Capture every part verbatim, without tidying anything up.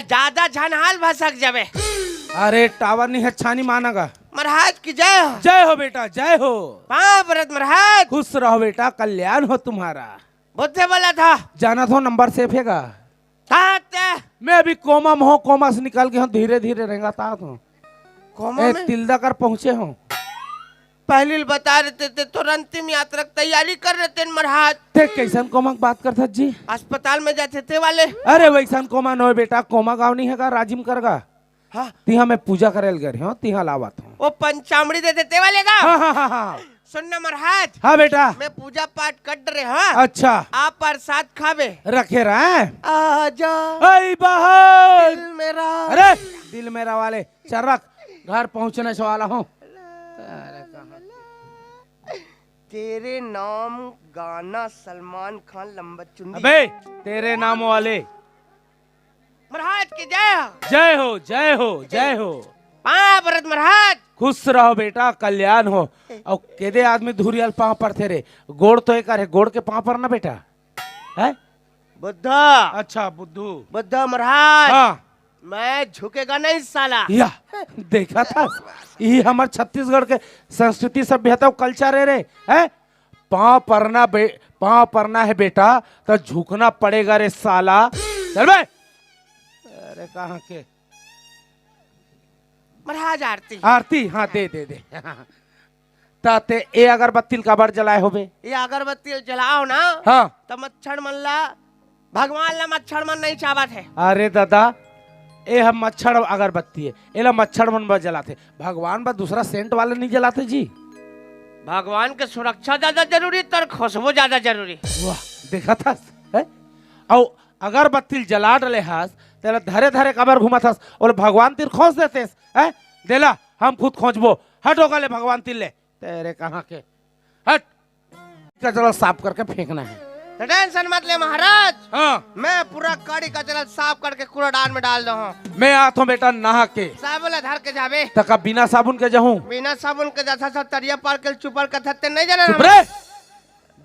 जादा झन हाल भसक जाबे। अरे टावर नहीं है, छानी माना गा। महाराज की जय हो। जय हो बेटा, जय हो। पाँव परत महाराज। खुश रहो बेटा, कल्याण हो तुम्हारा। बुद्धे बोला था। जाना थो नंबर सेफ है गा। कहाँ ते? मैं अभी कोमा में हूँ, कोमा से निकल के हूँ, धीरे धीरे रेंगात हूँ। कोमा ए, में? तिलदा कर पहुँचे हूँ। पहली ल बता देते ते, तोर अंतिम यात्रा के तैयारी कर रहे ते महाराज। ते कैसन कोमा के बात करथस जी? अस्पताल में जाथे ते वाले। अरे वैसन कोमा नोय बेटा, कोमा गाँव नहीं है गा, राजिम कर गा। हाँ। तिहा मैं पूजा करे ल गे हूँ, तिहा लावत हूँ। वो पंचामृत देथे ते वाले गा? हाँ, हाँ, हाँ, हाँ। सुन ना महाराज। हाँ बेटा। मैं पूजा पाठ कर रहे, हाँ। अच्छा। आप प्रसाद खाबे। रखे रहे। आजा। आई बाहर। दिल मेरा। अरे, दिल मेरा वाले, चल रख, घर पहुँचने से वाला हूँ। अरे कहाँ? तेरे नाम गाना सलमान खान लंबा चुंडी। अबे, तेरे नाम वाले। महाराज की जय हो। जय हो, जय हो, जय हो। पाँव परत महाराज। खुश रहो बेटा, कल्याण हो। अउ केदे आदमी धुरियल पाँव परथे रे? गोड़ तो एकर हे, गोड़ के पाँव परना बेटा। है? बुद्धा। अच्छा, बुद्धू। बुद्धा महाराज। हाँ। मैं झुकेगा नहीं साला। या, देखा था? ये हमर छत्तीसगढ़ के संस्कृति, सभ्यता अउ culture है रे। है? पाँव परना बे-, पाँव परना है बेटा, तो झुकना पड़ेगा रे साला। चल बे। अरे कहाँ के? महाराज आरती। आरती, हाँ, दे, दे, दे। त ते ए अगरबत्ती ल काबर जलाए होबे? ये अगरबत्ती ल जलाओ ना, हाँ। त मच्छर मन ला, भगवान ला मच्छर मन नहीं चावत हे। अरे दादा, ए ह मच्छर अगरबत्ती हे, एला मच्छर मन बर जलाथे, भगवान बर दूसरा सेंट वाला नहीं जलाथे जी। भगवान के सुरक्षा ज्यादा जरूरी, तर खुशबू ज्यादा जरूरी। वाह, देखा था, है? अउ अगरबत्ती ल जला डले हस, तेला धरे धरे काबर घूमत हस, ओला भगवान तीर खोंच देतेस, हैं? देला, हम खुद खोंचबो, हट ओकर ले भगवान तीर ले। तेरे कहाँ के? हट। कचरा साफ करके फेंकना है। तो tension मत ले महाराज। हाँ। मैं पूरा कड़ी कचरा साफ करके कूड़ादान में डाल दो हूँ। मैं आत हूँ बेटा नहा के। साबुन ला धर के जाबे। त का बिना साबुन के जाहूँ? बिना साबुन के जैसा सब तरिया पार के चुपर कथत ते नहीं जाना चुप हमारे। रे।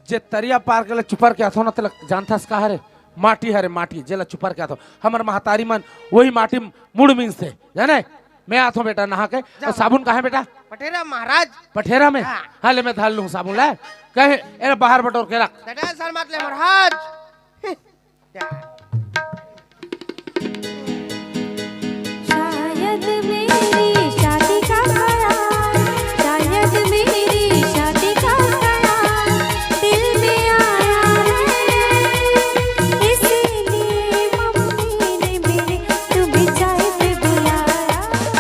जे तरिया पार के ले चुपर के आथो ना, तेला जानथस का हरे? माटी हरे, माटी, जेला चुपर के आथो। हमर महतारी मन वही माटी मुड़ मिंजथे, जाने? मैं आथो बेटा नहा के। जा। अउ साबुन कहाँ हे बेटा? पठेरा महाराज। पठेरा में? हाँ। हाँ, ले मैं धर लूँ साबुन, ले। कहे, एला बाहर बटोर के रख। बेटा, सर मत ले महाराज। जा। शायद मेरी शादी का ख्याल, शायद मेरी शादी का ख्याल दिल में आया है, इसीलिए मम्मी ने मेरे तुम्हें चाय पे बुलाया है।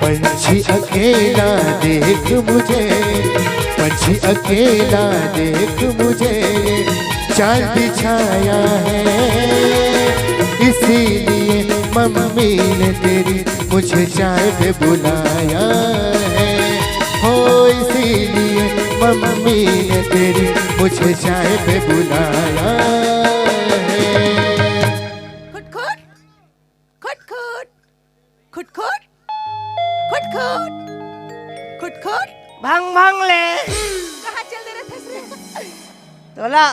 पंछी अकेला देख मुझे, पंछी अकेला देख मुझे, चांद बिछाया है, इसीलिए मम्मी ने तेरी मुझे चाय पे बुलाया है। हो, इसीलिए मम्मी ने तेरी मुझे चाय पे बुलाया है। खुटखुट, खुटखुट, खुटखुट, खुटखुट, खुटखुट। भंग भंग ले। कहाँ चल दे रहे थे रे? तोला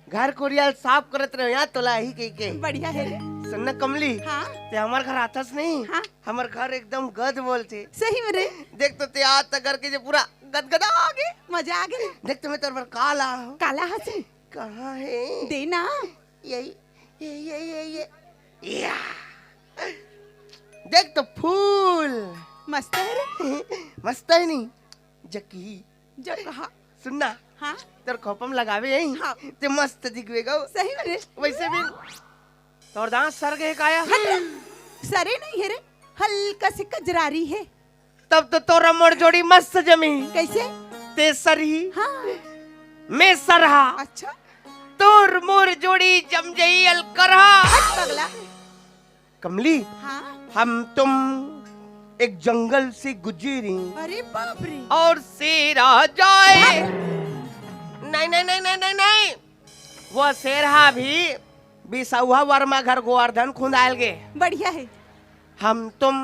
घर कुरिया ल साफ करत रहे यहाँ, तोला ही कही के। बढ़िया है रे। सुन ना कमली। हाँ। ते हमर घर आथस नहीं? हाँ। हमर घर एकदम गद बोलथे। सही में रे? देख तो ते आज तक करके जे पूरा गदगदा आ गे। मजा आ गे। देख तो मैं तोर बर का ला हूँ। काला हसे? कहाँ है? दे ना। यही, यही, यही, यही, यही। या। देख तो फूल। मस्त है रे। मस्त है नहीं? जकी। जो कहा। सुन ना। हाँ? तोर खोपम लगावे यही। हाँ। ते मस्त दिखवेगा। सही में रे? वैसे भी तोर दांत सर गए काया? हट रे। सरे नहीं है रे, हल्का से कजरारी है। तब तो तोर मोर जोड़ी मस्त जमी। कैसे? ते सरही। हाँ। मैं सरहा। अच्छा। तोर मोर जोड़ी जम जही अलकरहा। हट पगला। कमली, हाँ? हम तुम एक जंगल से गुजरी। अरे बाप रे। और शेर आ जाए। हाँ? नहीं, नहीं, नहीं, नहीं, नहीं, नहीं। वो शेर हा भी बिसौहा वर्मा घर गोवर्धन खुंदायल गे। बढ़िया है। हम तुम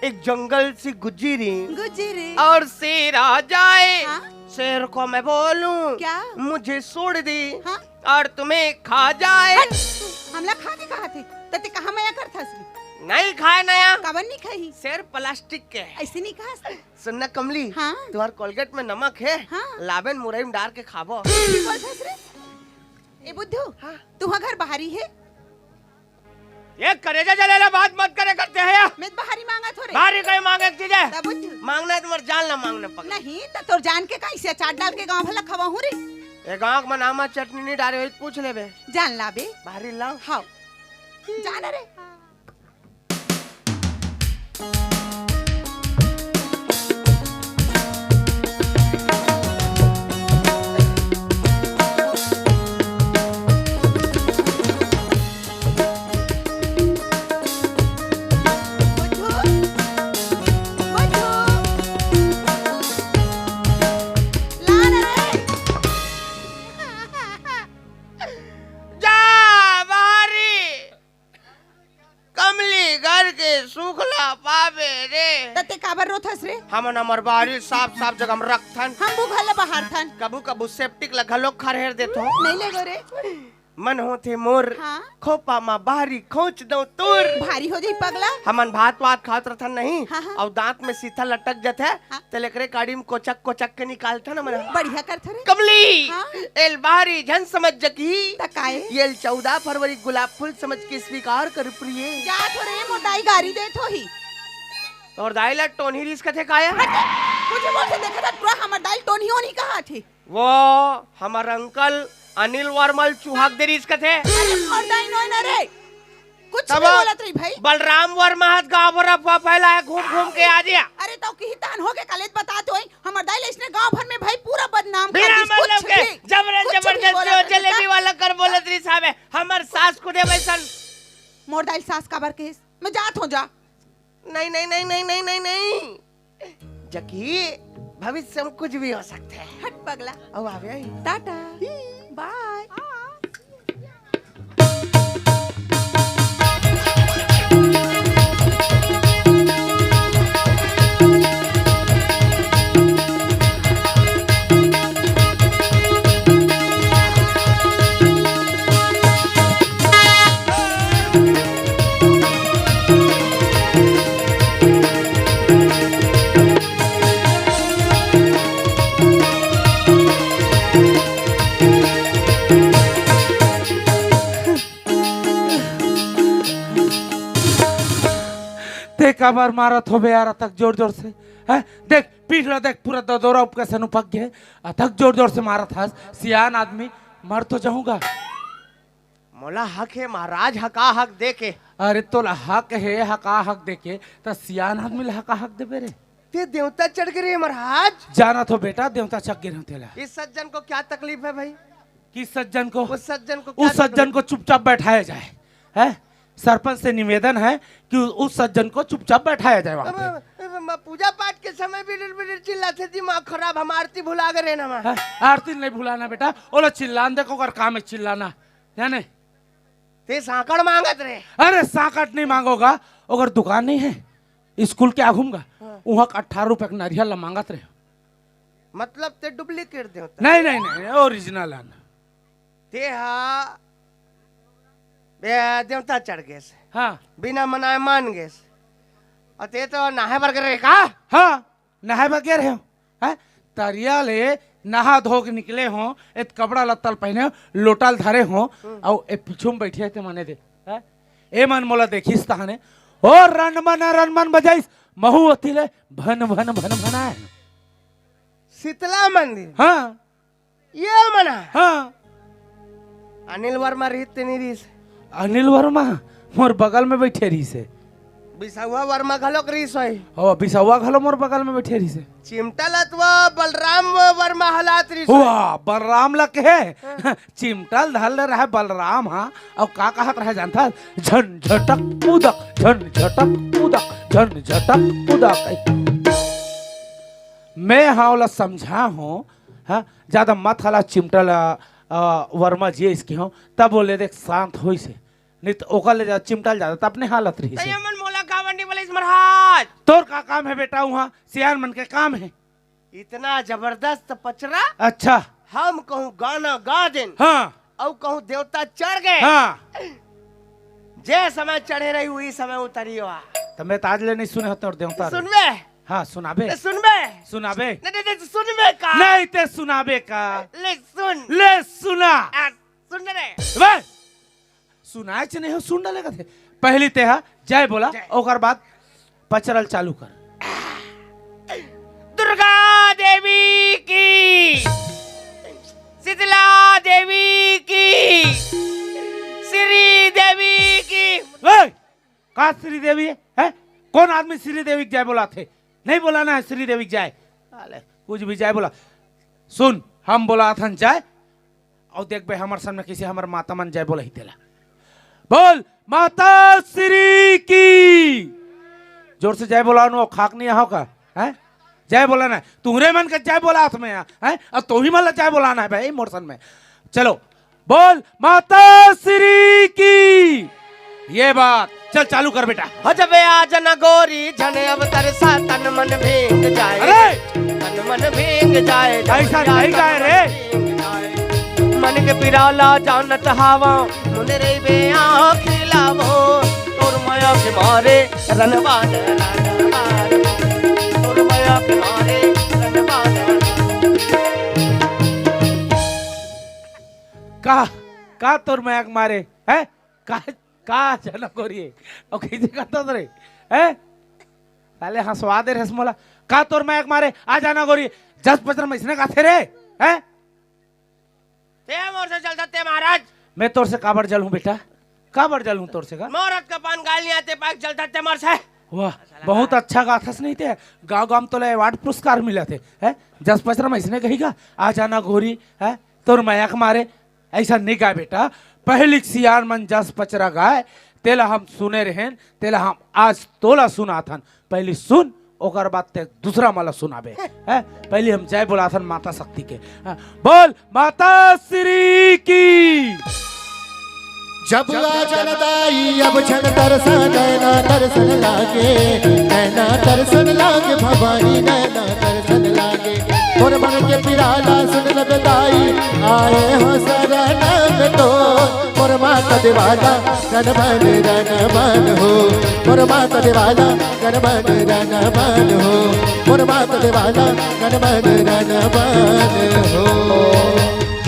एक जंगल से गुजरी। गुजरी। और शेर आ जाए। हाँ? शेर को मैं बोलूं, क्या? मुझे छोड़ दे। हाँ? और तुम्हें खा जाए। हट! हमला खा के कहा थे? त ते कहाँ मया करथस रे? नहीं खाए नया। काबर नहीं खाही? सिर्फ प्लास्टिक के। ऐसे नहीं कहा। सुनना कमली, हाँ। तुम्हार कोलगेट में नमक है, हाँ। लाबेन मुरई में डार के खाबो। की बोलथस रे? ए बुद्धू, हाँ। तुहा घर बाहरी है? ये करेजा जले ला बात मत करे करते हैं या? मैं तो बाहरी मांगा थो रे। बाहरी कहीं मांगे एक चीज है? तब बुद्धू। मांगना है तुम्हार जान ला मांगना पकड़। नहीं, तो तोर जान के कहीं से अचार डाल के गाँव भला खवाहूँ रे। ये गाँव में नामा चटनी नहीं डारे हुई, पूछ लेबे। जान लाबे। बाहरी लाओ। हाँ। जाना रे। जा बाहरी। कमली घर के सुख ला पाबे रे। त ते काबर रोथस रे? हमन हमर बाहरी साफ साफ जगह में रखथन। हम बुघा ला बहारथन। कभू कभू सेप्टिक ला घलोक खरहेर देथो। नहीं लेगो रे। मन होथे मोर, हाँ? खोपा मा बाहरी खोंच दो तोर। भारी हो जाई पगला। हमन भात वात खात रथन नहीं, हाँ, हाँ। अउ दांत में सीथा लटक जथे, हाँ। तेल एकरे काड़ी में कोचक कोचक के निकालथन हमन। बढ़िया करथो रे। कमली, हाँ? एल बाहरी झन समझ जकी। त काए? एल चौदह फरवरी गुलाब फूल समझ के स्वीकार कर प्रिय। जा थो रे, मोर दाई गारी देत होही। तोर दाई ला टोनही रिस कथे काया? हट, कुछ बोल से देखा था, पूरा हमर दाई टोनही ओनही कहा थे। वो हमर अंकल अनिल वर्मा ल चुहक दे रिस कथे। अरे मोर दाई नोय ना रे। कुछ तब नहीं बोलत रही भाई। बलराम वर्मा हाथ गाँव भर अफवाह फैलाए, घूम घूम के आ जिया। अरे तो किही तान हो के कलेत बतात होई, हमर दाई ले इसने गाँव भर में भाई पूरा बदनाम कर बिना दिस, कुछ मतलब के भी, जबरन कुछ भी जबरदस्ती बोलत हो, रही जलेबी ना। वाला कर बोलत रही साहब, हमर सास खुदे वैसन। मोर दाई सास काबर कहिस? मैं जात हूँ जा। नहीं, नहीं, नहीं, नहीं, नहीं, नहीं, नहीं। जकी भविष्य में कुछ भी हो सकता है। हट पगला। अब आ गया ही। टाटा। बाय। ते काबर मारत होबे यार अतक जोर जोर से? हैं? देख, पीठ ला देख, पूरा ददोरा उपकसन उपक गे। अतक जोर जोर से मारत हस, सियान आदमी, मर तो जाहूँगा। मोला हक हे महाराज, हका हक दे के। अरे तोला हक हे, हका हक दे के, त सियान आदमी ला हका हक देबे रे? ते देवता चढ़ गे रे महाराज। जानत हो बेटा, देवता चढ़ गे रे तेला। इस सज्जन को क्या तकलीफ है भाई? किस सज्जन को? उस सज्जन को क्या उस सज्जन तकलीफ? को चुपचाप बैठाया जाए, है? सरपंच से निवेदन है कि उ-, उस सज्जन को चुपचाप बैठाया जाए वहाँ पे। अब, अब, अब पूजा पाठ के समय बिलिर बिलिर चिल्लाथे, दिमाग खराब, हम आरती भुला गए रे ना। हैं? आरती नहीं भुलाना बेटा, ओला चिल्लान दे, ओकर काम है चिल्लाना, जाने? ते सांकड़ मांगत रे। अरे सांकड़ नहीं मांगोगा, ओकर दुकान नहीं है स्कूल के आगू में का, हाँ। वहाँ का अठारह रुपया के नारियल ला मांगत रे। मतलब ते डुप्लीकेट देवता? नहीं, नहीं, नहीं, ओरिजिनल आन। ते हा बे देवता चढ़ गेस। हाँ। बिना मनाए मान गेस। अउ ते तो नहाए बर गे रहे का? हाँ, नहाए बर गे रहे हो। हैं? तरिया ले नहा धो के निकले हो, एत कपड़ा लत्ता ल पहने हो, लोटा ल धरे हो, हम्म। अउ ए पीछू में बैठे हे ते मने दे। हैं? ए मन मोला देखिस तहाने, ओ रन मन, रन मन बजाइस, महू ओती ले भन, भन, भन, भन आए। शीतला मंदिर? हाँ। ये मना? हाँ। अनिल वर्मा रहित ते नहीं रहिस? अनिल वर्मा मोर बगल में बैठे रहिस हे। बिसौवा वर्मा घलोक रहिस होय। हो, बिसौवा घलो मोर बगल में बैठे रहिस हे। चिमटा लतवा बलराम वर्मा हलात रहिस होय। वाह, बलराम ला कहे। हाँ। चिमटा ल धर ले रहे बलराम, हाँ। अउ का कहत रहे जानथस? झन झटक पुदक, झन झटक पुदक, झन झटक पुदक। मैं हा ओला समझा हों, हाँ, ज्यादा मत हला चिमटा ला, अ, वर्मा जी इसके हों, तब बोले देख शांत होइस हे, नहीं तो ओकर ले जा चिमटा ल जादा तब ने हालत रहिस हे। तैं मन मोला काबर नहीं बोलिस महाराज? तोर का काम हे बेटा, उहाँ सियान मन के काम हे। इतना जबरदस्त पचरा। अच्छा। हम कहूँ गाना गा देन। हाँ। अउ कहूँ देवता चढ़ गे। हाँ। जे समय चढ़े रही, वही समय उतरी हुआ। त मैं त आज ले नहीं सुने होते अउ देवता रहे। सुनबे? हाँ, सुनाबे। ते सुनबे? सुनाबे। नहीं, नहीं, नहीं, सुनबे का? नहीं ते सुनाबे का? ले सुन। ले सुना। आ, सुन रे। बे, सुनाए च नहीं हो, सुन डाले कथे। पहली ते हा जय बोला, जय। ओकर बाद पचरल चालू कर। दुर्गा देवी की, शीतला देवी की, श्री देवी की। ए, का श्री देवी है? हैं? कौन आदमी श्री देवी के जय बोलाथे? नहीं बोलाना है श्री देवी के जय। साले, कुछ भी जय बोला। सुन, हम बोलाथन जय, अउ देखबे हमर सामने किसे हमर माता मन जय बोलही तेला। बोल, माता श्री की। जोर से जय बोलाओ न, खाक नहीं आहो का? हैं? जय बोलाना है। तुहरे मन के जय बोलात मैं, हैं? अउ तोही मन ला जय बोलाना है भाई, मोर सन में। चलो, बोल, माता श्री की। ये बात। चल, चालू कर बेटा। हो जबे आज न गोरी झन अवतरसा, तन मन भींग जाए। अरे! तन मन भींग जाए, ऐसा नहीं गाए रे। मन के पिराला जानत हावा, मुने रे बे आँख लावो, तोर माया के मारे रनवा दे, रनवा दे, तोर माया के मारे रनवा दे। का, का तोर माया के मारे, हैं? का, का अचानक हो रही है? अउ कइसे करता रे, हैं? साले हंसवा दे रहे मोला। का तोर माया के मारे आ जाना गोरी, जस पचरा में इसने गाथे रे, हैं? ते मोर से जलता ते महाराज। मैं तोर से काबर जलहूँ बेटा? काबर जलहूँ तोर से का? मोर हाथ का पान गाल नहीं आते, पाक जलता ते मोर से। वाह, बहुत अच्छा गाथस नहीं ते। गाँव गाँव में तोला अवार्ड पुरस्कार मिला थे, हैं? जस पचरा में इसने कही का, आ जाना गोरी, हैं? तोर माया के मारे, ऐसा नहीं गाय बेटा। पहली सियान मन जस पचरा गाय, तेला हम सुने रहेन, तेला हम आज तोला सुनाथन। पहली सुन, ओकर बाद ते दूसरा मला सुनाबे। हैं? पहली हम जय बोलाथन माता शक्ति के। हैं? बोल माता श्री की। जब आ जन दाई अब झन तरसा, नैना तरसन लागे, नैना तरसन लागे भवानी, नैना तरसन लागे। मोर मन के पिराला सुन लब दाई, आए हो शरण में तो। मोर माता देवाला रन बन रन बन हो, मोर माता देवाला रन बन रन बन हो, मोर माता देवाला रन बन रन बन हो।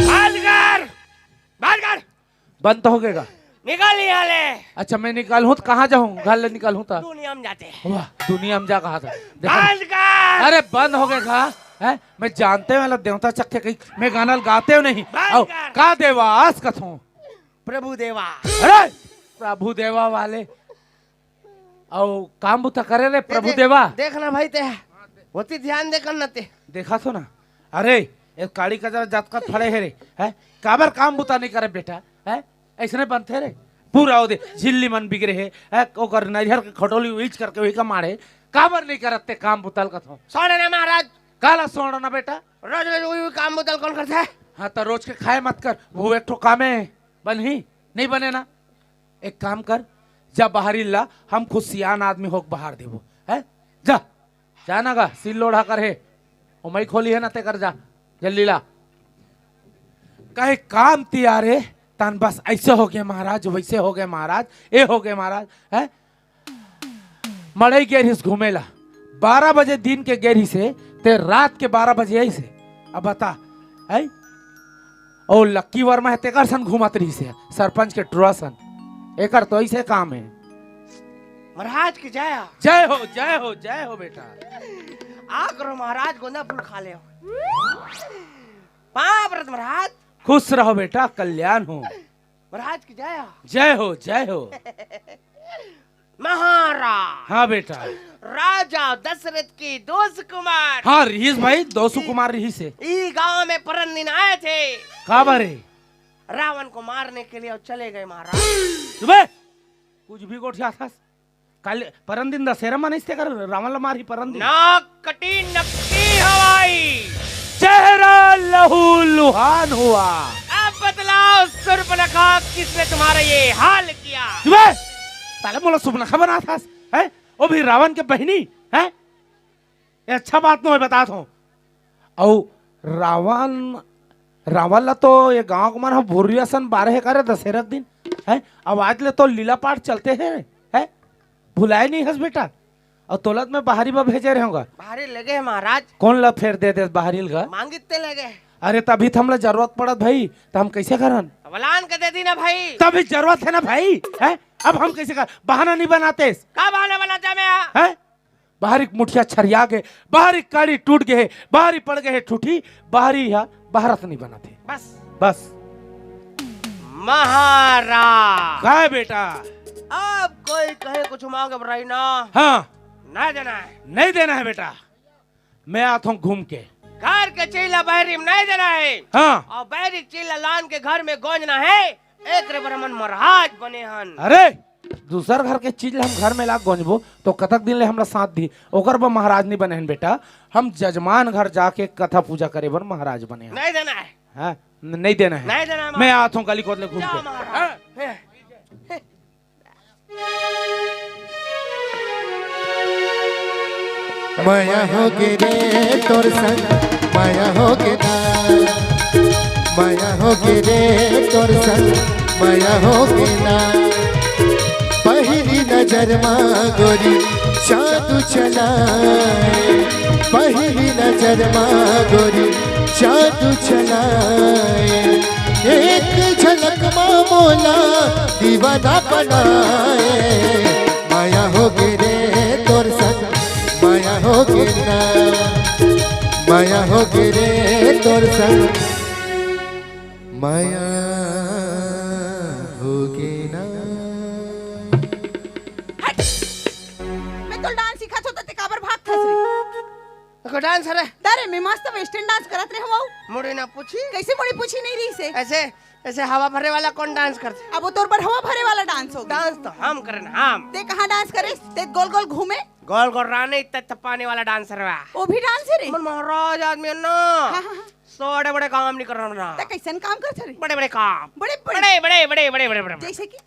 बंद कर! बंद तो हो गएगा। निकल यहाँ ले। अच्छा, मैं निकालूँ तो कहाँ जाऊँ? घर ले निकालूँ तो? दुनिया में जाते हैं। वाह, दुनिया में जा कहा था? देखो। बंद कर। अरे, बंद हो गए कहा? हैं? मैं जानते हूँ, मतलब, देवता चक्के कहीं, मैं गाना गाते हो नहीं। बंद कर। का देवा, आस कथों। प्रभु देवा। अरे, प्रभु देवा वाले। अउ काम बुता करे रे, प्रभु देवा। देख ना भाई, ते होती ध्यान दे कर ना ते। देखा तो ना। अरे, एक काड़ी का जरा जात का फड़े है रे, हैं? काबर काम बुता नहीं करे बेटा, हैं? ऐसने बनथे रे। पूरा ओदे झिल्ली मन बिगड़े हे, हैं? ओकर नरिहर के खटोली उइच करके वही का मारे। काबर नहीं करत ते काम बुतल कथों? सोड़े ना महाराज। काला सोड़ो ना बेटा? रोज रोज वही काम बुतल कौन करथे? हाँ, तो रोज के खाए मत कर, वो एक ठो काम है, बनही? नहीं बने ना। एक काम कर, जा बाहर ही ला, हम खुद सियान आदमी होके बाहर देबो, हैं? जा, जा ना गा, सिल लोढ़ा कर हे, ओ मई खोली है ना ते कर जा, जल्दी ला। कहे काम तियारे, तन बस ऐसे हो गए महाराज, वैसे हो गए महाराज, ए हो गए महाराज, हैं? मड़ई गे रहिस घूमे ला, बारह बजे दिन के गे रहिस हे, ते रात के बारह बजे आइस हे। अब बता, हैं? ओ लक्की वर्मा हे, तेकर सन घूमत रहिस हे, सरपंच के टुरा सन। एकर तो ऐसे काम है। महाराज की जय हो। जय हो, जय हो, जय हो बेटा। आ करो महाराज, गोंदा फूल खा ले। पाँव परत महाराज। खुश रहो बेटा, कल्याण हो। महाराज की जय हो। जय हो, जय हो। महाराज। हाँ बेटा। राजा दशरथ के दो सुकुमार। हाँ, रिहिस भाई, दो सुकुमार रिहिस हे। ई गांव में परन दिन आए थे। का बारे? रावण को मारने के लिए और चले गए महाराज। सुबह कुछ भी गोठियाथस। काल परन दिन दशहरा मनाइस ते कर रावण ला मारही परन दिन। नाक कटी नक्की हवाई। चेहरा लहू लुहान हुआ। अब बतलाओ सुर्पनखा, किसने तुम्हारा ये हाल किया? सुबह साले मोला सुर्पनखा बनाथस, हैं? ओ भी रावण के बहिनी, हैं? ये अच्छा बात नोहे, बताथों। अउ रावण रावण ला तो ये गांव के मन ह भुर्री असन बारे हे करे दशहरा के दिन, हैं? अब आज ले तो लीला पाठ चलते हे, हैं? भुलाए नहीं हस बेटा? अउ तोला त मैं बाहरी बर भेजे रहेंव गा। बाहरी लेगे हे महाराज। कोन ला फेर दे दे बाहरी ल गा? मांगित ते लेगे। अरे तभी त हमला जरूरत पड़त भाई, त हम कैसे करन? अब लान के दे दी ना भाई। तभी जरूरत हे ना भाई, हैं? अब हम कैसे कर, बहाना नहीं बनाते। का बहाना बनाते मैं? हैं? बाहरी मुठिया छरिया गे, बाहरी काड़ी टूट गे हे, बाहरी पड़ गे हे ठूठी, बाहरी हा बहारत नहीं बनाते। बस। बस। महाराज। काय बेटा? अब कोई कहे कुछ मांगे बराई ना। हाँ। नहीं देना है। नहीं देना है बेटा। मैं आत हूँ घूम के। घर के चीला बहरी में नहीं देना है। हाँ। अउ बहरी के चीला लान के घर में गोंजना है। एक रे बर हमन महाराज बने हन। अरे, दूसर घर के चीज ल हम घर में ला गोंजबो, तो कतक दिन ले हमला साथ दी? ओकर बर महाराज नहीं बने हन बेटा, हम जजमान घर जाके कथा पूजा करे बर महाराज बने हन। नहीं देना है। हाँ, न-, नहीं देना है। नहीं देना है मैं महाराज। आत हूँ गली कोत ले घूम जा के। महाराज। हाँ। मया होगे रे तोर संग, मया होगे ना। मया होगे रे तोर संग, मया होगे ना। पहिली नजर मा गोरी जादू चलाए, पहिली नजर मा गोरी जादू चलाए। एक झलक मा मोला दीवाना बनाए। मया होगे रे तोर संग, मया होगे ना। मया होगे रे तोर संग, मया होगे ना। हट! मैं तोला डांस सिखात हों त ते काबर भागथस रे? एको डांस हरे। अरे मैं मस्त वेस्टर्न डांस करत रहे हूँ। मुड़ी ना पूछी। कैसे मुड़ी पूछी नहीं रही से? ऐसे, ऐसे हवा भरे वाला कौन डांस करथे? अब वो तोर बर हवा भरे वाला डांस होगे। डांस तो हम करेन, हम। ते कहाँ डांस करेस? ते गोल गोल घूमे। गोल गोल रानी तत्त पानी वाला डांस हरे। वो भी डांस हरे? हमन महाराज आदमी हन ना। हाँ, हाँ, हाँ। छोटे बड़े काम नहीं करना ना। ते कैसन काम करथे रे? बड़े बड़े काम। बड़े बड़े। बड़े, बड़े, बड़े, बड़े, बड़े, बड़े, बड़े। जैसे कि?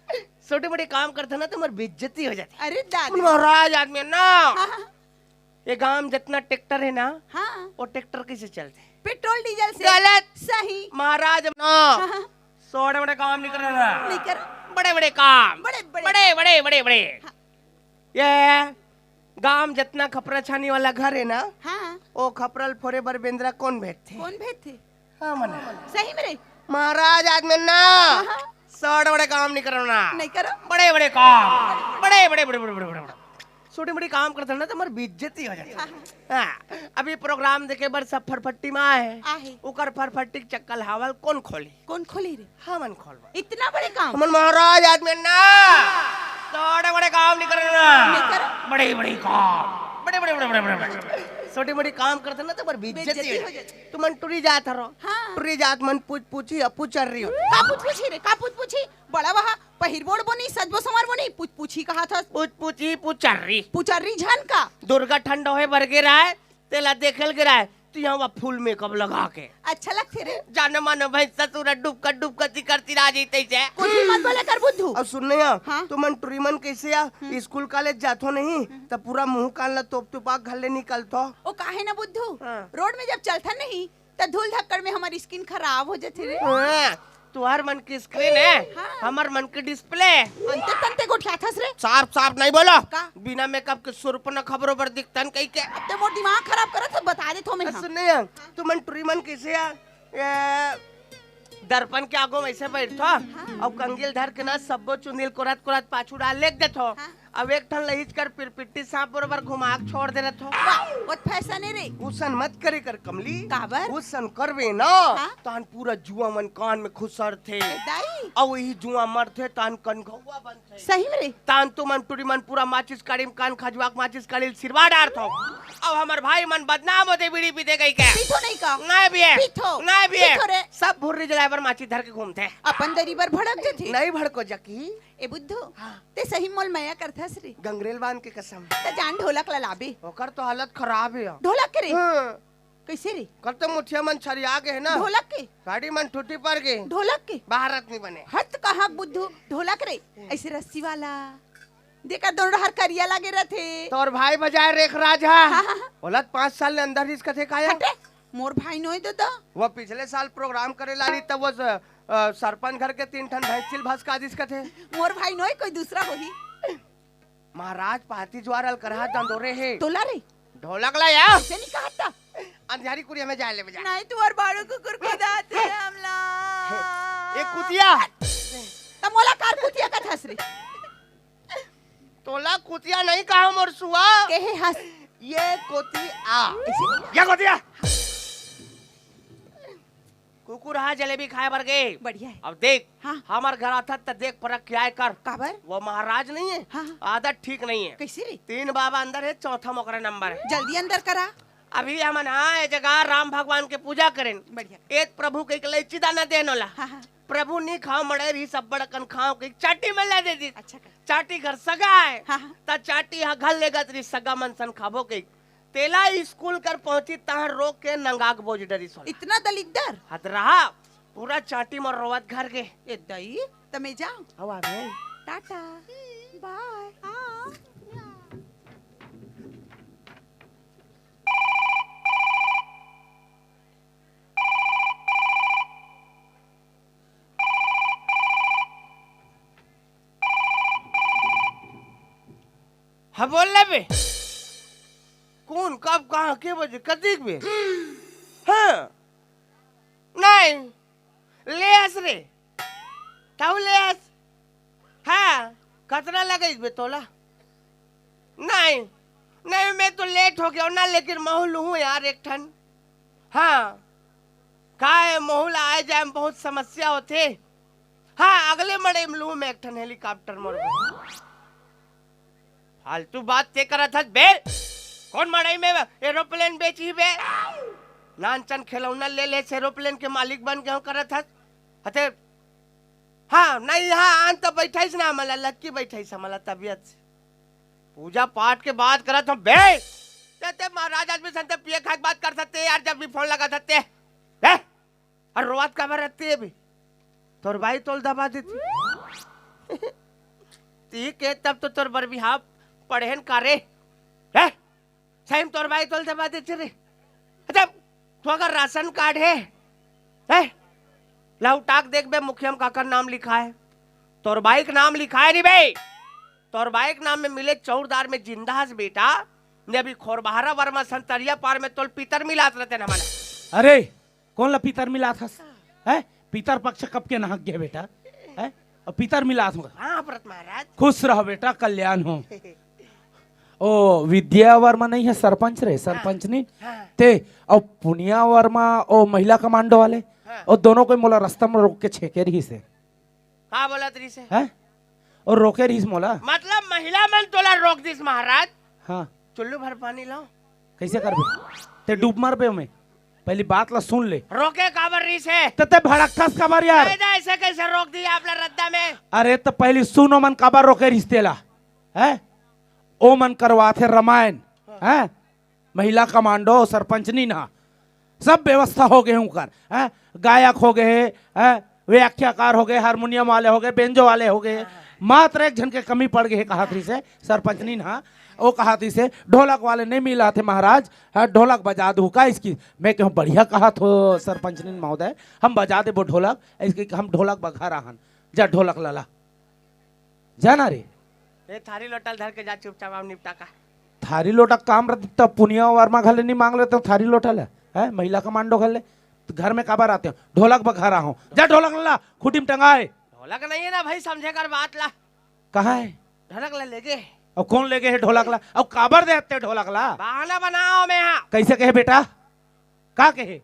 छोटे बड़े काम करथे ना त हमर बेइज्जती हो जाथे। अरे दादा। हमन महाराज आदमी हन ना। हाँ, हाँ। ये गांव में जितना ट्रैक्टर है ना, हाँ। वो ट्रैक्टर कैसे चलथे? पेट्रोल डीजल से। गलत। सही। महाराज ना। हाँ, हाँ। छोटे बड़े काम नहीं करना। नहीं कर। बड़े बड़े काम। बड़े बड़े बड़े, काम। बड़े, बड़े, बड़े, बड़े। हाँ। ये गांव में जितना खपरा छानी वाला घर है ना, हाँ। वो खपरा ल फोरे बर बेंदरा कौन भेजथे? कौन भेजथे? हमन। सही में रे? महाराज आदमी ना। हाँ, हाँ। छोटे बड़े काम नहीं करना। नहीं करो। बड़े बड़े काम। बड़े, बड़े, बड़े, बड़े, बड़े, बड़े। छोटे मोटे काम करथन ना त हमर बेइज्जती हो जाथे। हाँ, हाँ। हाँ, अभी प्रोग्राम देखे बर सब फरफट्टी में आए हे। आहे। ओकर फरफट्टी के चक्का ल हवा ल कौन खोली? कौन खोली रे? हमन खोलबो। इतना बड़े काम? हमन महाराज आदमी ना। हाँ। छोटे बड़े काम नहीं करना। नहीं करो। बड़े बड़े काम। बड़े, बड़े, बड़े, बड़े, बड़े, बड़े। छोटे मोटे काम करथन ना त हमर बेइज्जती बेइज्जती हो हो जाथे। जाथे। तुमन टुरी जात हरो। हाँ। टुरी जात मन पूछ पूछी, अब पूछ रही हो। का पूछ पूछी रे? का पूछ पूछी? बड़ा वहा पहिरबो ओढ़बो नहीं, सजबो संवरबो नहीं, पूछ पूछी कहाथस। पूछ पूछी, पुचर्री। पुचर्री झन का? दुर्गा ठंडा होए बर गे रहय, तेला देखे ल गे रहय, त इहाँ वहा फुल मेकअप लगा के। अच्छा लगथे रे। जाने माने भई ससुर डुबका डुबका ती करती रह जइते से। कुछ भी मत बोले कर बुद्धू। अब सुन नहीं आ, हाँ? तुमन टुरी मन कैसे आ, हम्म। स्कूल कॉलेज जाथो नहीं, हम्म। त पूरा मुंह कान ला तोप तोपा के घर ले निकलथो। ओ काहे ना बुद्धू? हाँ। रोड में जब चलथन नहीं, त धूल धक्कड़ में हमर स्किन खराब हो जाथे रे। हाँ, तुहर मन के स्क्रीन है, हाँ। हमर मन के डिस्प्ले। अंते तंते गोठियाथस रे। साफ साफ नहीं बोलो। का? बिना मेकअप के सुरपना खबरों पर दिखतन कही के। अब ते मोर दिमाग खराब करत हो, बता देथो मैं, हाँ। सुन नहीं, तुमन टुरी मन कैसे आ? ये दर्पण के आगू में ऐसे बैठथो, हाँ। अउ कंगील धर के ना सब्बो चुंदी ल कोरत कोरत पाछू डाल लेग देथो। हाँ। अब एक ठन लहीज कर पिरपिट्टी सांप बरोबर घुमा के छोड़ दे रथो। वाह, बहुत फैशन है रे। उसन मत करे कर कमली। काबर? उसन करबे ना, हाँ? तान पूरा जुआ मन कान में खुसरथे। ए दाई। अउ वही जुआ मरथे, तान कनघौआ बनथे। सही में रे? तान तुमन टुरी मन पूरा माचिस काड़ी में कान खजवा के माचिस काड़ी ल सिरवा डारथो। अउ हमर भाई मन बदनाम होथे बीड़ी पीथे कही के। पीथो नहीं का? नहीं पिए। पीथो। नहीं पिए। पीथो रे। सब भुर्री जलाए बर माचिस धर के घूमथे। अपन दरी बर भड़क जथे। नहीं भड़को जकी। ए बुद्धू, हाँ। ते सही मोल मया करथस रे। गंगरेल बांध के कसम। त जान ढोलक ला लाबे। ओकर तो हालत खराब है। ढोलक के रे? हाँ। कैसे रे? कल तो मुठिया मन छरिया गे हे ना। ढोलक के? गाड़ी मन टूटी पड़ गे। ढोलक के? बाहर नहीं बने। हत कहा बुद्धू, ढोलक रे। हम्म। ऐसे रस्सी वाला। देखा दोनों डहर करिया लागे रथे। तोर भाई बजाए रेख राज हा। हाँ, हाँ, हाँ। ओला त पाँच साल ले अंदर रिस कथे काया। हटे। मोर भाई नोय दादा। वो पिछले साल प्रोग्राम करे लारी तब वो स-, अ, सरपंच घर के तीन ठन भैंसिल भसका दिस कथे। मोर भाई नोय, कोई दूसरा होही। महाराज पाती ज्वार अलकरहा दंदोरे हे। तोला रे। ढोलक ला या। ऐसे नहीं कहता। अंधियारी कुरिया में जाए ले बजा। नहीं, तू और बाड़ू कुकुर खुदात हे हमला। ए कुतिया। त मोला कार कुतिया कथस रे। तोला कुतिया नहीं कहा मोर सुआ। केहे हस। ये कोती आ। ऐसे नहीं। या कोतिया। कुकुर हा जलेबी खाए बर गे। बढ़िया है। अब देख, हाँ। हमर घर आथस त देख परख के आए कर। काबर? वो महाराज नहीं है, हाँ, हाँ। आदत ठीक नहीं है। कैसे रे? तीन बाबा अंदर है, चौथा मोकरा नंबर है। जल्दी अंदर करा। अभी हमन हा ए जगह राम भगवान के पूजा करेन। बढ़िया। एक प्रभु के एक इलायची दाना देन ओला। हाँ, हाँ। प्रभु नी खाव मड़े रही, सब बड़कन खाव के चाटी में ले दे दी। अच्छा कर। चाटी घर सगा है। हाँ, हाँ। त चाटी हा घर लेगत रही सगा मन सन खाबो के। तेला स्कूल कर पहुंची तहां रोक के नंगाक बोज डरिस ओला। इतना दलिद्दर? हद रहा, पूरा चाटी म रोवत घर गे। ए दई, त मैं जाऊं? हवा बे। टाटा। बाय। हाँ। हाँ, बोल ले बे। कौन, कब, कहाँ, के बजे, कतिक बे? हाँ। नहीं। ले आस रे। ताऊ ले आस। हाँ। कतना लगइस बे तोला? नहीं। नहीं, मैं तो लेट हो गया हूँ ना, लेकिन महू लूहूँ यार एक ठन। हाँ। का है, महू ला आए जाए में बहुत समस्या होथे। हाँ, अगले मड़ई में लूहूँ मैं एक ठन हेलीकॉप्टर मोर बर। फालतू बात ते करत हस बे। कौन मड़ई में एरोप्लेन बेचही बे? नानचन खिलौना ले ले से एरोप्लेन के मालिक बन के हूँ करत हस। हते, हाँ, नहीं, हाँ, आन तो बैठाइस ना हमला, लक्की बैठाइस हमला तबियत से। पूजा पाठ के बात करत हूँ बे। ते, ते महाराज आदमी सन ते पिए खाए के बात कर सकते यार, जब भी फोन लगा सकते। बे, अउ रोवत काबर रहते अभी? तोर बाई तोल दबा देती। ठीक है, तब तो तोर बर बिहाव पड़ेन का रे? हैं? सही में तोर बाई तोल दबा देती रे। अच्छा, तो अगर राशन कार्ड है, हैं? लौटाक देख बे, मुखिया में काकर नाम लिखा है? तोर बाई के नाम लिखा है नहीं बे? तोर बाई के नाम में मिले चौरदार में जिंदा हस बेटा, ने अभी खोरबहारा वर्मा संतरिया पार में तोल पितर मिलात रहते न हमारा। अरे, कौन ला पितर मिलात हस? हैं? पितर पक्ष कब के नहक गे बेटा? हैं? अउ पितर मिलात हूँ। हाँ, व्रत महाराज। खुश रहो बेटा, कल्याण हो। ओ, विद्या वर्मा नहीं है सरपंच रे, सरपंच नहीं? हाँ। ते, अउ पुनिया वर्मा, ओ महिला कमांडो वाले, हाँ। ओ दोनों कोई मोला रास्ता में रोक के छेके रहिस हे। का बोलत रहिस हे? हैं? अउ रोके रहिस मोला। मतलब महिला मन तोला रोक दिस महाराज? हाँ। चुल्लू भर पानी लाओ। कैसे करबे? ते डूब मरबे ओमे। पहली बात ला सुन ले। रोके काबर रहिस हे? ते, ते भड़कथस काबर यार? ऐसे कैसे रोक दिया आपला रद्दा में? अरे त पहली सुन ओमन काबर रोके रहिस तेला। हैं? ओमन करवाथे रमायन। हैं? महिला कमांडो, सरपंचनी ना, सब व्यवस्था हो गे हे उनकर, हैं? गायक हो गे हे, हैं? व्याख्याकार हो गे, हारमोनियम वाले हो गे, बेंजो वाले हो गे, मात्र एक झन के कमी पड़ गे हे, कहात रहिस हे सरपंचनी ना, ओ कहात रहिस हे, "ढोलक वाले नहीं मिलात हे महाराज, हैं, ढोलक बजा दू का इसकी?" मैं कहूँ, "बढ़िया कहात हो सरपंचनी महोदय, हम बजा देबो ढोलक, इसकी हम ढोलक बघारा हन, जा ढोलक ला ला।" जाना रे। ए, थारी लोटा ल धर के जा चुपचाप, अब निपटा का। थारी लोटा काम रहत त पुनिया वर्मा घले नहीं मांग लेते थारी लोटा ल, हैं? महिला कमांडो घले। त घर में काबर आते हो? ढोलक बघारा हूँ। जा ढोलक ला, खूंटी में टंगाए। ढोलक नहीं है ना भाई, समझे कर बात ला। कहाँ है? ढोलक ला लेगे। अब कौन लेगे है ढोलक ला? अब काबर दे आते ढोलक ला? बहाना बनाओ मैं यहाँ। कैसे कहे बेटा? का कहे?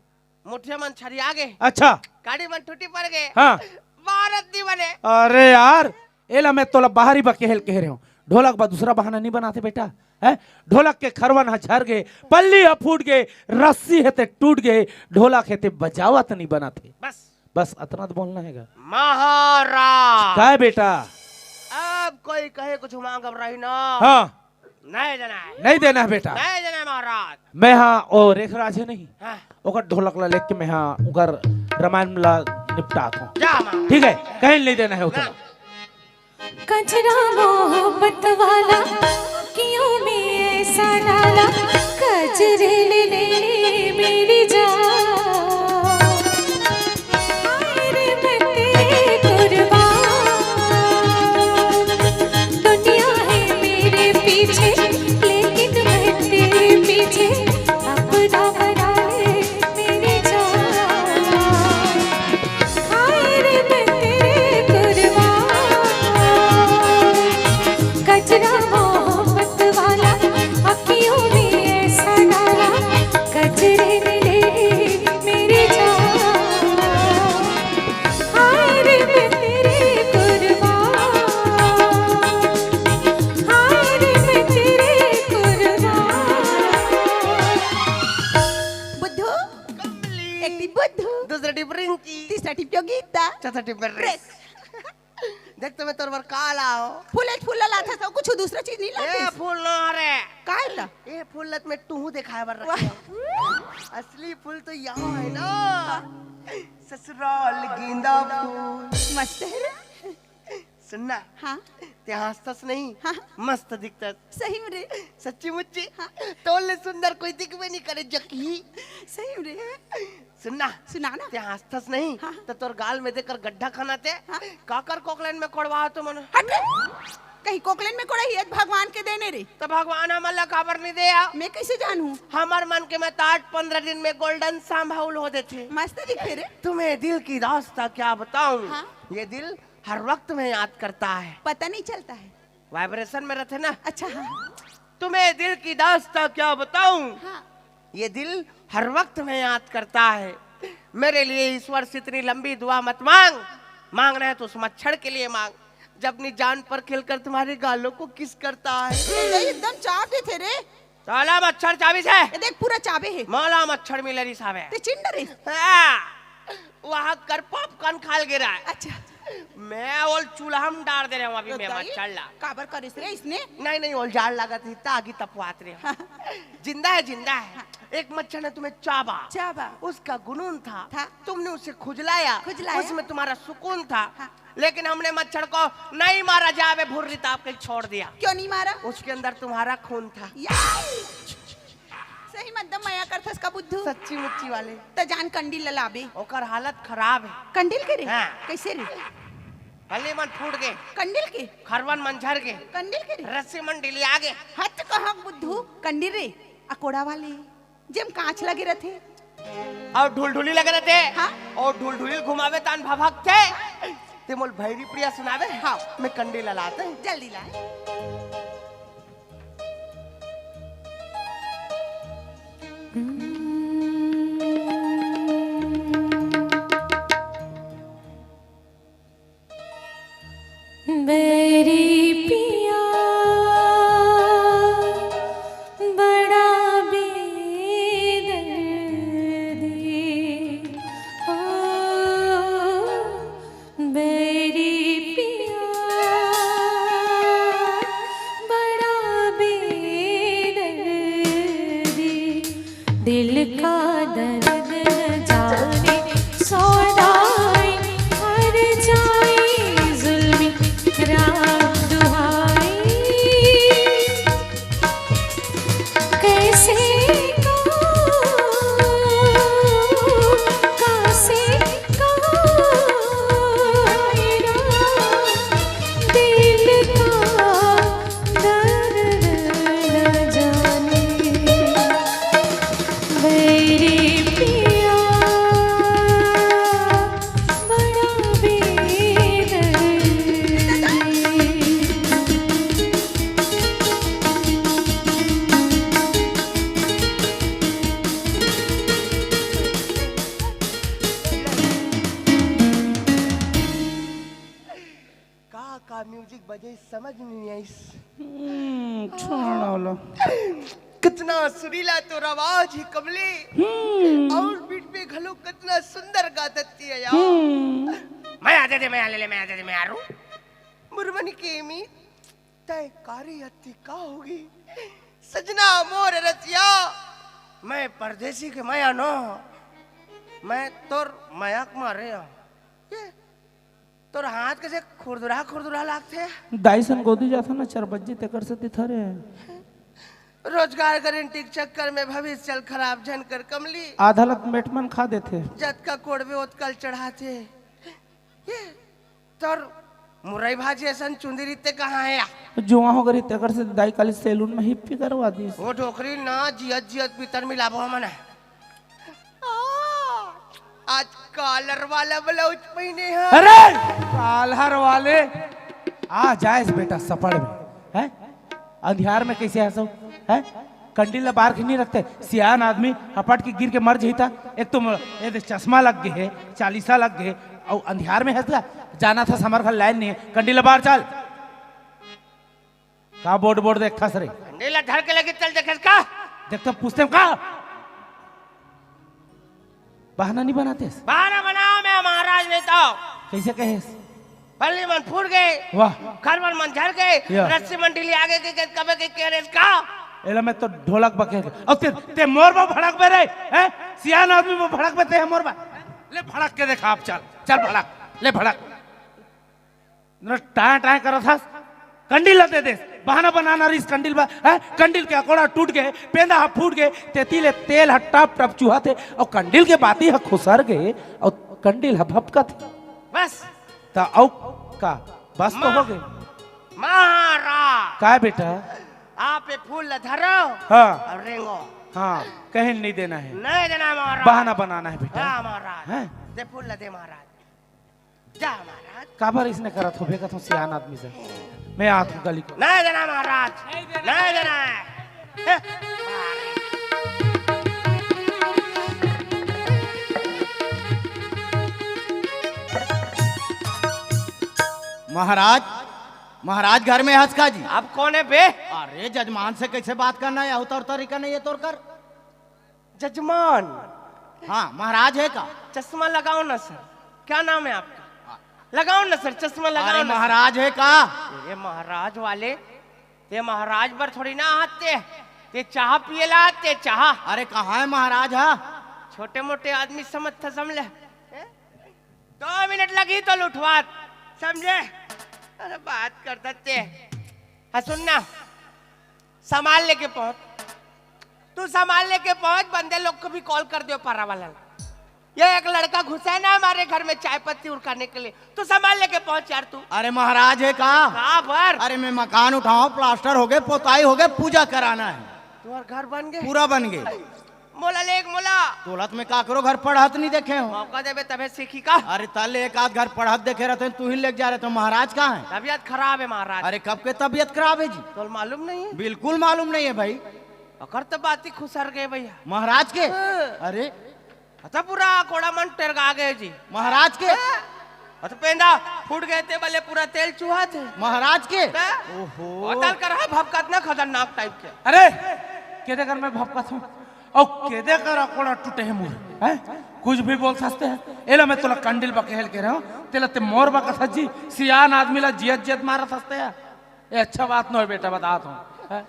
मुठिया मन छरिया गे। अच्छा। काड़ी मन टूटी पड़ गे। हाँ। भारत दी बने। अरे यार, एला मैं तोला बाहरी बा केहेल कह रहे हूँ। ढोलक बा दूसरा बहाना नहीं बनाते बेटा, हैं? ढोलक के खरवन ह झर गे, पल्ली ह फूट गे, रस्सी हे ते टूट गे, ढोलक हे ते बजावत नहीं बनाते। बस। बस अतना तो बोलना है गा। महाराज। काय बेटा? अब कोई कहे कुछ मांगब रही ना। हाँ। नहीं देना है। नहीं देना है बेटा। नहीं देना है महाराज। मैं हाँ ओ रेखराज है नहीं। हाँ। ओकर ढोलक ला लेके मैं हाँ ओकर रामायण ला निपटात हूँ। जा महाराज। ठीक है, कहीं नहीं देना है उतना। ना। कजरा मोहब्बत वाला, क्यों में ऐसा डाला? गजरे ले ले मेरी जान, हाय रे मैं तेरे कुर्बान। दुनिया है मेरे पीछे, लेकिन मैं तेरे पीछे, अपना बना ले मेरी जान। हाय रे मैं तेरे कुर्बान, गजरा मोहब्बत वाला, अखियों में ऐसा डाला, गजरे मिले मेरी जान। हाय रे मैं तेरे कुर्बान, हाय रे मैं तेरे कुर्बान। बुद्धू, कमली। एक टिप बुद्धू, दूसरा टिप रिंकी, तीसरा टिप योगिता, चौथा टिप मैं रेस। देख तो मैं तोर बर का लाओ। फूल, फूल ला लाथस, अउ कुछ दूसरा चीज नहीं ए, लाथस? फूल न रे। काय ला? ए, फूल लत में टूहू दिखाए बर वाह। रखे हो। असली फूल तो यहाँ है ना। ससुराल गेंदा फूल। मस्त है रे। सुनना, हाँ। ते हंसतस नहीं, हाँ। मस्त दिखतस। सही में रे। सच्ची मुच्ची। हाँ। तोले सुंदर कोई दिखबे नहीं करे जकी। सही में रे। सुनना, सुना ना। ते हंसतस नहीं, हाँ। तो तोर गाल में देकर गड्ढा खाना ते। हाँ। काकर कोकलेन में कोड़वा तो मन। हट रे। कहीं कोकलेन में कोड़ा ही आज भगवान के देने रे। तो भगवान हमन ला काबर नहीं दे आ? मैं कैसे जानूं? हमर मन के में तो आठ पंद्रह दिन में गोल्डन सांभाउल हो देथे। मस्त दिखे रे। तुम्हें दिल की दास्तां क्या बताऊं? हाँ। ये दिल हर वक्त में याद करता है। पता नहीं चलता है। वाइब्रेशन में रहते ना। अच्छा, हाँ। तुम्हें दिल की दास्तां क्या बताऊं? हाँ। ये दिल हर वक्त में याद करता है। मेरे लिए ईश्वर से इतनी लंबी दुआ मत मांग, मांगना है तो उस मच्छर के लिए मांग, जब अपनी जान पर खिलकर तुम्हारे गालों को किस करता है। ए, एकदम चाप देथे रे। साला मच्छर चाबिस हे। ए देख, पूरा चाबे हे। मोला मच्छर मिले रिहिस हावे। ते चिंड रे। हाँ, वहाँ कर पॉपकॉर्न खाल गिरा है। अच्छा। मैं ओल चूल्हा में डाल दे रहे हूँ अभी, मैं बताइए, मच्छर ला। काबर करिस रे इसने? नहीं, नहीं, ओल जाड़ लागत ही, तागी तपवात रहे हूँ। जिंदा है, जिंदा है। हाँ। एक मच्छर ने तुम्हें चाबा। चाबा। उसका गुनून था। था। तुमने उसे खुजलाया। खुजलाया। उसमें तुम्हारा सुकून था। हाँ। लेकिन हमने मच्छर को नहीं मारा, जावे भुर्री ताप के छोड़ दिया। क्यों नहीं मारा? उसके अंदर तुम्हारा खून था। या! सही में एकदम मया करथस का बुद्धू। सच्ची मुच्ची वाले। त जान कंडील ला लाबे। ओकर हालत खराब है। कंडील के रे? हाँ। कैसे रे? हल्ली मन फूट गए। कंडील के? खरवन मन झर गए। कंडील के रे? रस्सी मन डिलिया गए। हत कहा बुद्धू, कंडील रे, अकोड़ा वाले। जेम कांच लगे रथे। अउ ढुलढुली लगे रथे। हाँ। अउ ढुलढुली घुमावे तान भभकथे। ते मोल भैरी प्रिया सुनावे। हाँ। मैं कंडील ला लात हूँ। जल्दी ला। बैरी पिया बड़ा बेदर्दी, ओ बैरी पिया बड़ा बेदर्दी, दिल का दर्द न जाने, सौदाई हर जाए जुल्मी राम दुहाई। कैसे कहूँ, कैसे कहूँ, मेरा दिल का दर्द न जाने। बैरी पिया बड़ा बेदर्दी। का, का म्यूजिक बजे, समझ में नहीं आइस। हम्म, छोड़ वाला। कितना सुरीला तोर आवाज है कमली। हम्म। अउ बीट पे घलो कितना सुंदर गा देती है यार। हम्म। मैं आ दे दे, मैं आ ले ले, मैं आ दे दे, मैं आ रू। मुरमन के मी तय कारी अति का होगी। सजना मोर रसिया, मैं परदेसी के मया नो, मैं तोर मया के मारे हूँ। ये तोर हाथ कैसे खुरदुरा खुरदुरा लागथे? दाई सन गोदी जाथन ना चार बजे, तेकर से तिथरे। रोजगार गारंटी के चक्कर में भविष्य चल खराब झन कर कमली। आधा लत मेट मन खा देथे। जतका कोड़बे ओतका ल चढ़ाथे। ये तोर मुरई भाजी असन चुंदी रीते कहाँ हे या? जुआ हो गरी तेकर से दाई काली सैलून में हिप्पी करवा दीस। वो डोकरी ना जियत जियत पितर मिलाबो हमन। आ, आज कॉलर वाला ब्लाउज पहिने हे। अरे! कॉलर वाले आ जाएस बेटा सपड़ में, हैं? अंधियार में कइसे हंसो, हैं? कंडील ला बार के नहीं रखते, सियान आदमी हपट के गिर के मर जही ता। एक तो म-, ये दे चश्मा लग गए हे, चालीसा लग गए हे, अउ अंधियार में हंसगा। जाना था समर घर लाइन नहीं है, कंडील ला बार चल। का बोर्ड बोर्ड देखथस रे? अंडे ला धर के लगे चल देखे का? देख तो पूछते हैं का? बहाना नहीं बनातेस? बहाना बनाओ मैं महाराज नहीं तो। कइसे कहेस? पल्ली मन फूट गए। वाह। खरवन मन झर गए। या। रस्सी मन ढीली आगे के, के कबे के केरेस का? एला मैं तो ढोलक बकेर के। अब ते, ते मोर बा भड़क बे रे, हैं? सियान आदमी बा भड़क बे ते मोर बा। ले भड़क के देखा आप चल, चल भड़क, ले भड़क। न टाय टाय करत हस, कंडील ला दे देस। बहाना बनाना रहिस कंडील बा, हैं? कंडील के अकोड़ा टूट गए, पेंदा ह फूट गए, तेती ले तेल ह टप टप चुहत हे, अउ कंडील के बाती ह खुसर गए, अउ कंडील ह भपकत हे। बस। त अउ का? बस तो महा-, हो गए। महाराज। का बेटा? आप ये फूल ला धरो हाँ। अउ रेंगो। हाँ, कहीं नहीं देना है। नहीं देना है महाराज। बहाना बनाना है बेटा। हाँ महाराज। हैं? दे फूल ला दे महाराज। जा महाराज। काबर इसने करत हो बे कथों सियान आदमी से? मैं आत हूँ गली को। नहीं देना महाराज, नहीं देना है। हे, महाराज, महाराज घर में हस का जी? अब कौन है बे? अरे जजमान से कैसे बात करना है, अवतर तरीका नहीं है तोर कर। जजमान। हाँ, महाराज है का? चश्मा लगाओ ना सर, क्या नाम है आपका? हाँ। लगाओ ना सर, चश्मा लगाओ अरे ना सर। महाराज है का? अरे महाराज वाले, ते महाराज बर थोड़ी ना आते, ते चाह पिए ला आते, चाह। अरे कहाँ है महाराज हा? छोटे मोटे आदमी समझ था, समझ ले। हैं? दो मिनट लगी तो लुठवात, समझे? अरे बात करता ते। हाँ सुन ना, सामान लेके पहुंच। तू सामान लेके पहुंच, बंदे लोग को भी कॉल कर दियो पारा वाला ला। ये एक लड़का घुसा है ना हमारे घर में चाय पत्ती उड़काने के लिए, तू सामान लेके पहुंच यार तू। अरे महाराज है का? का बर? अरे मैं मकान उठाऊं, प्लास्टर हो गए, पोताई हो गए, पूजा कराना है। तुम्हार घर बन गए? पूरा बन गए। मोला ले एक मोला। तोलत में काकरो घर पढ़त नहीं देखे हो। मौका देबे तबे सीखी का? अरे तले एक आध घर पढ़त देखे रहते, तू ही लेके जा रहे तो महाराज कहाँ है? तबीयत खराब है महाराज। अरे कब के तबीयत खराब है जी? तोल मालूम नहीं है? बिल्कुल मालूम नहीं है भाई। ओकर तो बात ही खुसर गए भैया। महाराज के? हाँ। अरे अच्छा पूरा कोड़ा मन टेरगा गए जी। महाराज के? हाँ। अच्छा पेंदा फूट गए ते बले पूरा तेल चुहा थे। महाराज के? हाँ। ओहो। होटल कर है भपकत ना खतरनाक टाइप के। अरे केदे कर मैं भपकत हूँ? अउ केदे कर अकोड़ा टूटे है मोर, हैं? कुछ भी बोल सकते हैं। एला मैं तोला कंडिल बकेहल के रहे हूँ, तेला ते मोर बकत हस जी, सियान आदमी ला जियत जियत मारत हस ते। ये अच्छा बात नो है बेटा, बतात हूँ, हैं?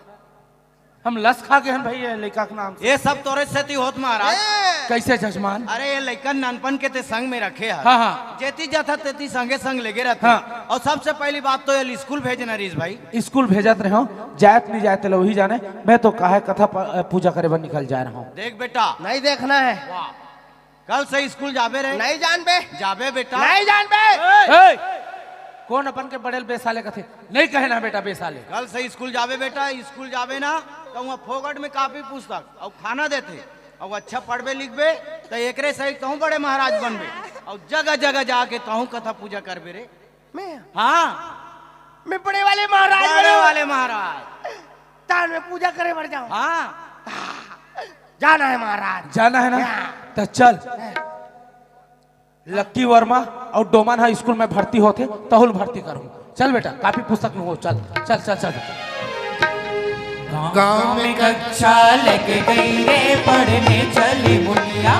हम लस खा गए हैं भाई, ये लइका के नाम से। ये सब तोरे सेती होत महाराज। ए! कैसे जजमान? अरे ये लइका नानपन के ते संग में रखे है। हाँ, हाँ। जेती जाता तेती संगे संग लेगे रहते। हाँ। और सबसे पहली बात तो ये स्कूल भेजना रहीस भाई। स्कूल भेजत रहे हो, जायत नहीं जायत लो वही जाने। मैं तो काहे कथा प-, पूजा करे बर निकल जा रहा हूँ। देख बेटा। नहीं देखना है। वाह। कल से स्कूल जाबे रे। नहीं जानबे। जाबे बेटा। नहीं जानबे। ए! कौन अपन के बड़े ल बेसाले कथे? नहीं कहे ना बेटा बेसाले। कल से स्कूल जाबे बेटा, स्कूल जाबे ना तो वहाँ फोकट में कापी पुस्तक और खाना देथे और अच्छा पढ़बे लिखबे तो एकरे सही तहूँ बड़े महाराज बनबे और जगह जगह जाके तहूँ कथा पूजा करबे रे। मैं? हाँ। मैं बड़े वाले महाराज बड़े बनूं। वाले महाराज। तान में पूजा करे बर जाऊं। हाँ। जाना है महाराज। जाना है ना? हाँ। तो चल। हाँ। लक्की वर्मा और डोमन हाई स्कूल में भर्ती होथे, तहुल भर्ती करूँ। चल बेटा, कापी पुस्तक में हो, चल, चल, चल, चल। गाँव में कक्षा लेके गई रे पढ़ने चली मुनिया।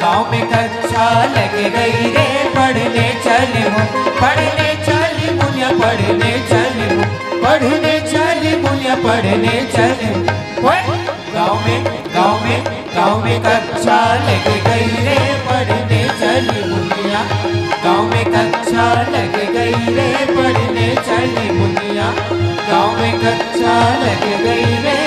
गाँव में कक्षा लेके गई रे पढ़ने चली मुन-, पढ़ने चली मुनिया, पढ़ने चली मुन-, पढ़ने चली मुनिया, पढ़ने चली मुन-, ओए! गाँव में, गाँव में, गाँव में कक्षा लेके गई रे पढ़ने चली मुनिया। गाँव में कक्षा लेके गई रे पढ़ने चली मुनिया। गाँव में कक्षा लेके गई रे